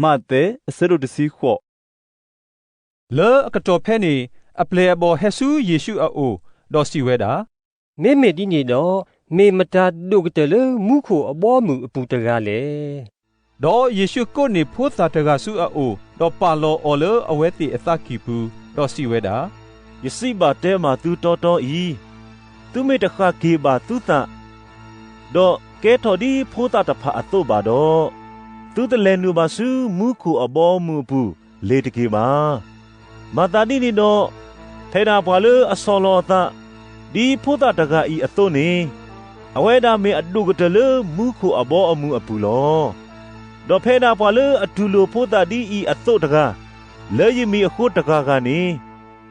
မးသဲ အဆၢဒိၣ်တဆံဃိး. လၢအကတီၢ်ဖဲန့ၣ် အပျဲၢ်အဘီၣ်ဟဲဆူယ့ၣ်ရှူးအအိၣ်, ဒီးစံးဝဲဒၣ်, မ့မ့ၢ်ဒ်န့ၣ်ဒီး, မ့ၢ်မတၤဒိၣ်ကတၢၢ်လၢမူခိၣ်အဘီအမုၢ်အပူၤတဂၤလဲၣ်. ဒီးယ့ၣ်ရှူးကိးန့ၢ်ဖိသၣ်တဂၤဆူအအိၣ်, ဒီးပာ်လီၤအီၤလၢအဝဲသ့ၣ်အသးကံၢ်ပူၤ, ဒီးစံးဝဲဒၣ်, ယစံးဘၣ်တဲဘၣ်သုတီတီအံၤ, သုမ့ၢ်တဃၣ်က့ၤဘၣ်သုသး, ဒီးကဲထီၣ်ဒ်ဖိသၣ်တဖၣ်အသိးဘၣ်ဒီး, သုတလဲၤနုာ်ဘၣ်ဆူမူခိၣ်အဘီအမုၢ်အပူၤလ့ၤတက့ၢ်ဘၣ်. မၤသးဒ်န့ၣ်ဒီး, ဖဲဒၣ်ပှၤလၢအဆီၣ်လီၤအသး ဒ်ဖိသၣ်တဂၤအံၤအသိးန့ၣ်, အဝဲဒၣ်မ့ၢ်အဒိၣ်ကတၢၢ်လၢမူခိၣ်အဘီအမုၢ်အပူၤလီၤ. ဒီးဖဲဒၣ်ပှၤလၢအတူၢ်လိာ်ဖိသၣ်ဒ်အံၤအသိးတဂၤ, လၢယမံၤအဃိတဂၤဂၤန့ၣ်,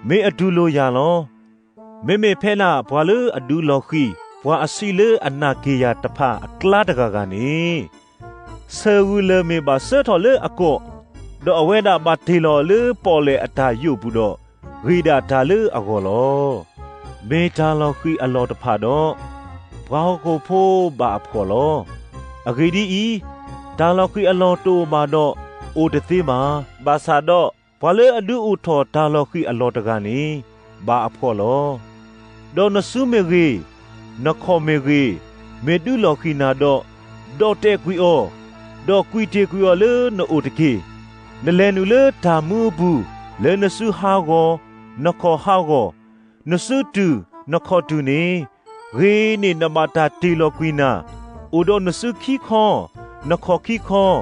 မ့ၢ်အတူၢ်လိာ်ယၤလီၤ. မ့မ့ၢ်ဖဲဒၣ်ပှၤလၢအဒုးလီၤဃံၤ ပှၤအဆံးလၢအနာ်က့ၤယၤတဖၣ်အကျါတဂၤဂၤန့ၣ်, ဆၢၣ်ဂုၢ်လၢၢ်မ့ၢ်ဘၣ်ဆှၢထီၣ်လၢအကိာ်, ဒီးအဝဲဒၣ်ဘၣ်တ့ၢ်လီၤလၢပီၣ်လဲၣ်အတၢ်ယိာ်ပူၤဒီး, ဂ့ၤဒၣ်တၢ်လၢအဂီၢ်လီၤ. မ့ၢ်တၢ်လီၤဃံၤအလီၢ်တဖၣ်ဒီး, ပှၤဟီၣ်ခိၣ်ဖိဘၣ်အဖှီၣ်လီၤ. အဂ့ၢ်ဒ်အံၤ, တၢ်လီၤဃံၤအလီၢ်တအိၣ်ဘၣ်ဒီး, အိၣ်တသ့ဘၣ်. ဘၣ်ဆၣ်ဒီး, ပှၤလၢအဒုးအိၣ်ထီၣ်တၢ်လီၤဃံၤအလီၢ်တဂၤန့ၣ်, ဘၣ်အဖှီၣ်လီၤ. ဒီးနစုမ့ၢ်ဂ့ၤ, နခီၣ်မ့ၢ်ဂ့ၤ, မ့ၢ်ဒုးလီၤဃံၤနၤဒီး, ဒီၣ်တဲာ်ကွံာ်အီၤ, ဒီးကွံာ်တ့ၢ်ကွံာ်အီၤလၢနအိၣ်တက့ၢ်. နလဲၤနုာ်လၢတၢ်မူအပူၤ, လၢနစုဟးဂီၤ, နခီၣ်ဟးဂီၤ, နစုတုၤ, နခီၣ်တုၤန့ၣ်, ဂ့ၤန့ၢ်နဘၣ်တၢ်တ့ၢ်လီၤကွံာ်နၤ, အိၣ်ဒီးနစုခံခီ, နခီၣ်ခံခီ,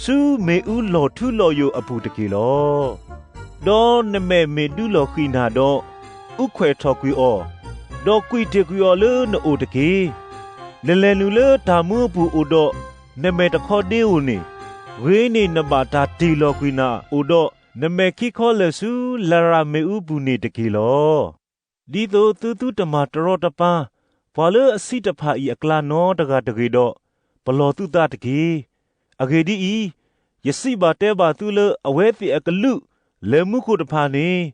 ဆူမ့ၣ်အူလီၤထူလီၤယိာ်အပူၤတက့ၢ်လီၤ. ဒီးနမဲာ်မ့ၢ်ဒုးလီၤဃံၤနၤဒီး, အူခွဲးထီၣ်ကွံာ်အီၤ, ဒီးကွံာ်တ့ၢ်ကွံာ်အီၤလၢနအိၣ်တက့ၢ်. နလဲၤနုာ်လၢတၢ်မူအပူၤအိၣ်ဒီး, နမဲာ်တခီဒ့ဧိၤန့ၣ်, ဂ့ၤန့ၢ်နဘၣ်တၢ်တ့ၢ်လီၤကွံာ်နၤအိၣ်ဒီး, နမဲာ်ခံခီလၢာ်ဆူလရာ်မ့ၣ်အူပူၤန့ၣ်တက့ၢ်လီၤ. ဒ်သိးသုသုတမၤတရီတပါ ပှၤလၢအဆံးတဖၣ်အံၤအကျါနီတဂၤတဂ့ၤဒီး, ပလီၢ်သုသးတက့ၢ်. အဂ့ၢ်ဒ်အံၤ, ယစံးဘၣ်တဲဘၣ်သုလၢအဝဲသ့ၣ်အကလူးလၢမူခိၣ်တဖၣ်န့ၣ်,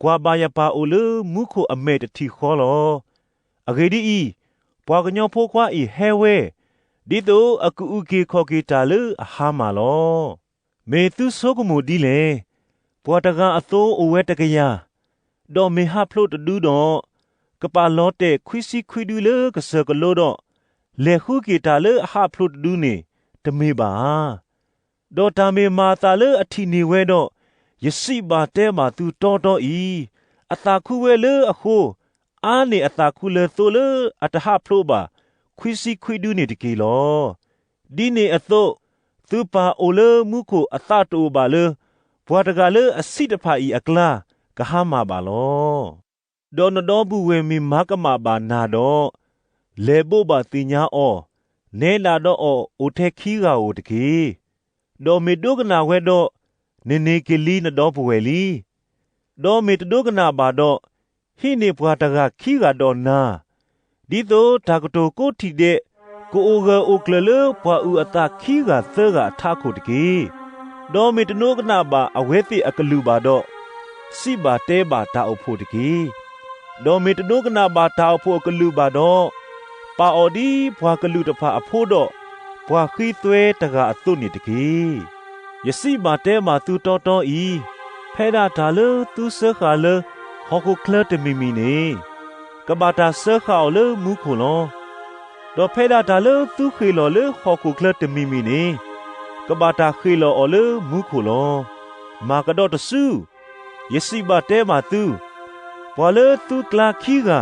ကွၢ်ဘၣ်ယပၢ်အိၣ်လၢမူခိၣ်အမဲာ်တထံၣ်ဃီလီၤ. အဂ့ၢ်ဒ်အံၤ, ပှၤကညီဖိခွါအံၤဟဲဝဲ, ဒ်သိးအကအုၣ်က့ၤခီၣ်က့ၤတၢ်လၢအဟါမၢ်လီၤ. မ့ၢ်သုဆိကမိၣ်ဒ်လဲၣ်. ပှၤတဂၤအသိအိၣ်ဝဲတကယၤ, ဒီးမ့ၢ်ဟးဖျိးတဒုဒီး, ကပာ်လီၤတဲာ်ခွံဆံခွံဒုလၢကစၢၢ်ကလိဒီး, လဲၤဃုက့ၤတၢ်လၢအဟးဖျိးတဒုန့ၣ်, တမ့ၢ်ဘၣ်ဧါ. ဒီးတၢ်မ့ၢ်မၤအသးလၢအထံၣ်န့ၢ်ဝဲဒီး, ယစံးဘၣ်တဲဘၣ်သုတီတီအံၤ, အသးခူဝဲလၢအဃိ, အါန့ၢ်အသးခူလၢသိလၢအတဟးဖျိးဘၣ်ခွံဆံခွံဒုန့ၣ်တက့ၢ်လီၤ. ဒ်န့ၣ်အသိး, သုပၢ်အိၣ်လၢမူခိၣ်အသးတအိၣ်ဘၣ်လၢ, ပှၤတဂၤလၢအဆံးတဖၣ်အံၤအကျါကဟါမၢ်ဘၣ်လီၤ. ဒီးနဒီပုၢ်ဝဲၢ်မ့ၢ်မၤကမၣ်ဘၣ်နၤဒီး, လဲၤဘိးဘၣ်သ့ၣ်ညါအီၤ, နဲဒၣ်ဒီးအီၤအိၣ်ထဲခံဂၤဧိၤတက့ၢ်. ဒီးမ့ၢ်ဒိကနၣ်ဝဲဒီး, နန့ၢ်က့ၤလံနဒီပုၢ်ဝဲၢ်လံ. ဒီးမ့ၢ်တဒိကနၣ်ဘၣ်ဒီး, ဟံးန့ၢ်ပှၤတဂၤခံဂၤဒီးနၤ, ဒ်သိးတၢ်ကတိၤကိးထံၣ်ဒဲး, ကအိၣ်ဂၢၢ်အိၣ်ကျၢၤလၢပှၤအုၣ်အသးခံဂၤသၢဂၤအထးခိၣ်တက့ၢ်. ဒီးမ့ၢ်တဒိကနၣ်ဘၣ်အဝဲသ့ၣ်အကလုၢ်ဘၣ်ဒီး, စံးဘၣ်တဲဘၣ်တၢ်အိၣ်ဖှိၣ်တက့ၢ်. ဒီးမ့ၢ်တဒိကနၣ်ဘၣ်တၢ်အိၣ်ဖှိၣ်အကလုၢ်ဘၣ်ဒီး, ပာ်အီၤဒ်ပှၤကလုာ်တဖၣ်အဖိဒီး, ပှၤဃံသွဲတဂၤအသိးန့ၣ်တက့ၢ်. ယစံးဘၣ်တဲဘၣ်သုတီတီအံၤ, ဖဲဒၣ်တၢ်လၢသုစၢဃာ်လၢဟီၣ်ခိၣ်ချၢတမံၤမံၤန့ၣ်, ကဘၣ်တၢ်စၢဃာ်အီၤလၢမူခိၣ်လီၤ. ဒီးဖဲဒၣ်တၢ်လၢသုဃ့ၢ်လီၤလၢဟီၣ်ခိၣ်ချၢတမံၤမံၤန့ၣ်, ကဘၣ်တၢ်ဃ့ၢ်လီၤအီၤလၢမူခိၣ်လီၤ. မၤကဒီးတစု, ယစံးဘၣ်တဲဘၣ်သု, ပှၤလၢသုကျါခံဂၤ,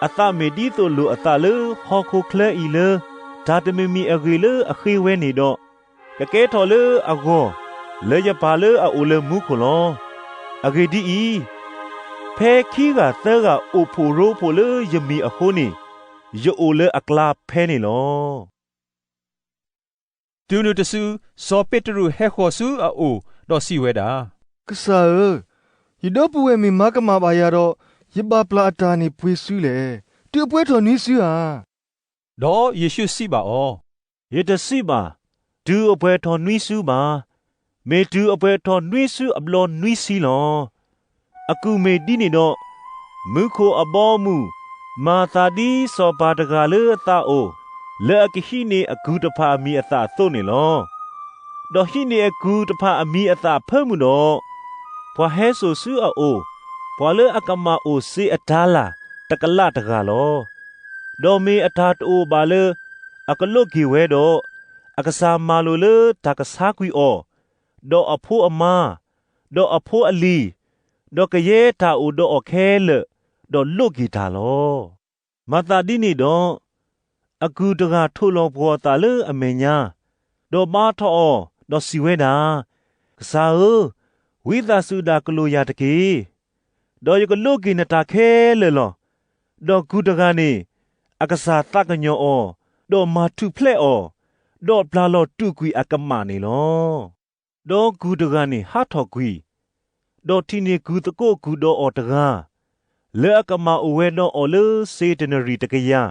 အသးမ့ၢ်ဒ်သိးလိာ်အသးလၢဟီၣ်ခိၣ်ချၢအံၤလၢ, တၢ်တမံၤမံၤအဂ့ၢ်လၢအဃ့ဝဲန့ၣ်ဒီး, ကကဲထီၣ်လၢအဂီၢ်, လၢယပၢ်လၢအအိၣ်လၢမူခိၣ်လီၤ. အဂ့ၢ်ဒ်အံၤ, ဖဲခံဂၤသၢဂၤအိၣ်ဖှိၣ်ရိဖှိၣ်လၢယမံၤအဃိန့ၣ်, ယအိၣ်လၢအကျါဖဲန့ၣ်လီၤ. တုၤနုၤတစု, စီၤပ့းတရူးဟဲဃီၤဆူအအိၣ်, ဒီးစံးဝဲဒၣ်, ကစၢ်ဧၢ, ယဒီပုၢ်ဝဲၢ်မ့ၢ်မၤကမၣ်ဘၣ်ယၤဒီး, ယဘၣ်ပျၢ်အတၢ်န့ၣ်ပှ့ၤစုလဲၣ်. တုၤအပှဲၤထီၣ်နွံစုဧါ. ဒီးယ့ၣ်ရှူးစံးဘၣ်အီၤ, ယတစံးဘၣ်, တုၤအပှဲၤထီၣ်နွံစုဘၣ်, မ့ၢ်တုၤအပှဲၤထီၣ်နွံစုအဘျီနွံဆံလီၤ. အကုၢ်မ့ၢ်ဒ်န့ၣ်ဒီး, မူခိၣ်အဘီအမုၢ်မၤအသးဒ်စီၤပၤတဂၤလၢအသးအိၣ်, လၢအကဟံးန့ၢ်အကုၢ်တဖၣ်အမံၤအသၣ်အသိးန့ၣ်လီၤ. ဒီးဟံးန့ၢ်အကုၢ်တဖၣ်အမံၤအသၣ်အဖၢမုၢ်ဒီး, ပှၤဟဲစိာ်ဆူအအိၣ် ပှၤလၢအကမၣ်အိၣ်စ့အတၤလၣ်တကလးတဂၤလီၤ. ဒီးမ့ၢ်အတၢ်တအိၣ်ဘၣ်လၢ အကလိးက့ၤဝဲဒီး, အကစၢ်မၤလိာ်လၢတၢ်ကဆါကွံာ်အီၤ, ဒီးအဖိအမါ, ဒီးအဖိအလံၤ, ဒီးကယဲၢ်တၢ်အိၣ်ဒီးအီၤခဲလၢာ်, ဒီးလိးက့ၤတၢ်လီၤ. မၤသးဒ်န့ၣ်ဒီး, အကုၢ်တဂၤထိၣ်လီၤပှီၤအသးလၢအမဲာ်ညါ, ဒီးဘါထီၣ်အီၤ, ဒီးစံးဝဲဒၣ်, ကစၢ်ဧၢ, ဝံသးစူၤဒၣ်ကလိာ်ယၤတက့ၢ်. ဒီးယကလိးက့ၤနတၢ်ခဲလၢာ်လီၤ. ဒီးကုၢ်တဂၤန့ၣ် အကစၢ်သးကညီၤအီၤ, ဒီးမၤထူၣ်ဖျဲးအီၤ, ဒီးပျၢ်လီၤတူာ်ကွံာ်အကမၣ်န့ၣ်လီၤ. ဒီးကုၢ်တဂၤန့ၣ်ဟးထီၣ်ကွံာ်, ဒီးထံၣ်န့ၢ်ကုၢ်သကိးကုၢ်ဒီးအီၤတဂၤ, လၢအကမၣ်အိၣ်ဝဲဒီးအီၤလၢစ့တနရံၣ်တကယၤ,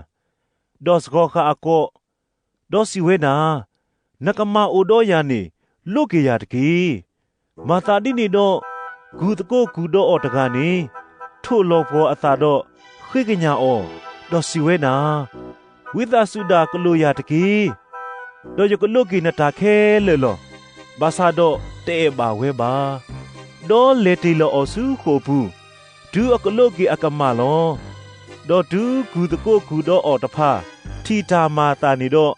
ဒီးစှီၤဃာ်အကိး, ဒီးစံးဝဲဒၣ်, နကမၣ်အိၣ်ဒီးယၤန့ၣ် လိးက့ၤယၤတက့ၢ်. မၤသးဒ်န့ၣ်ဒီး, ကုၢ်သကိးကုၢ်ဒီးအီၤတဂၤန့ၣ် ထိၣ်လီၤပှီၤအသးဒီးဃ့ကညးအီၤ, ဒီးစံးဝဲဒၣ်, ဝံသးစူၤဒၣ်ကလိာ်ယၤတက့ၢ်. ဒီးယကလိးက့ၤနတၢ်ခဲလၢာ်လီၤ. ဘၣ်ဆၣ်ဒီးတအဲၣ်ဘၣ်ဝဲဘၣ်. ဒီးလဲၤတ့ၢ်လီၤအီၤဆူဃိာ်ပူၤ, တုၤအကလိးက့ၤအကမၣ်လီၤ. ဒီးတုၤကုၢ်သကိးကုၢ်ဒီးအီၤတဖၣ် ထံၣ်တၢ်မၤအသးန့ၣ်ဒီး,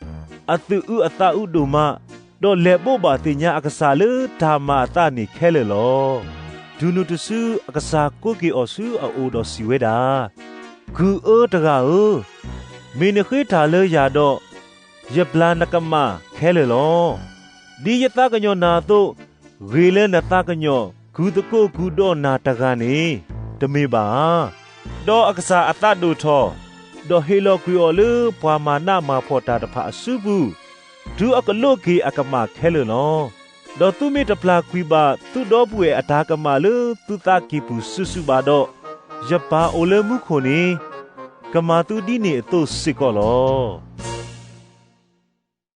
အသူၣ်အုးအသးအုးဒိၣ်မး, ဒီးလဲၤဘိးဘၣ်သ့ၣ်ညါအကစၢ်လၢတၢ်မၤအသးန့ၣ်ခဲလၢာ်လီၤ. တုၤနုၤတစုအကစၢ်ကိးက့ၤအီၤဆူအအိၣ်ဒီးစံးဝဲဒၣ်, ကုၢ်အၢတဂၤဧၢ, မ့ၢ်နဃ့တၢ်လၢယၤဒီး, ယပျၢ်နကမၣ်ခဲလၢာ်လီၤ. ဒ်ယသးကညီၤနၤအသိး, ဂ့ၤလၢနသးကညီၤကုၢ်သကိးကုၢ်ဒီးနၤတဂၤန့ၣ် တမ့ၢ်ဘၣ်ဧါ. ဒီးအကစၢ်အသးဒိၣ်ထီၣ်, ဒီးဟ့ၣ်လီၤကွံာ်အီၤလၢပှၤမၤနးမၤဖှီၣ်တၢ်တဖၣ်အစုပူၤ, တုၤအကလိးက့ၤအကမၣ်ခဲလၢာ်လီၤ. ဒီးသုမ့ၢ်တပျၢ်ကွံာ်ဘၣ်သုဒီပုၢ်ဝဲၢ်အတၢ်ကမၣ်လၢသုသးကံၢ်ပူၤစုာ်စုာ်ဘၣ်ဒီး, ယပၢ်အိၣ်လၢမူခိၣ်န့ၣ် ကမၤသုဒ်န့ၣ်အသိးစ့ၢ်ကီးလီၤ.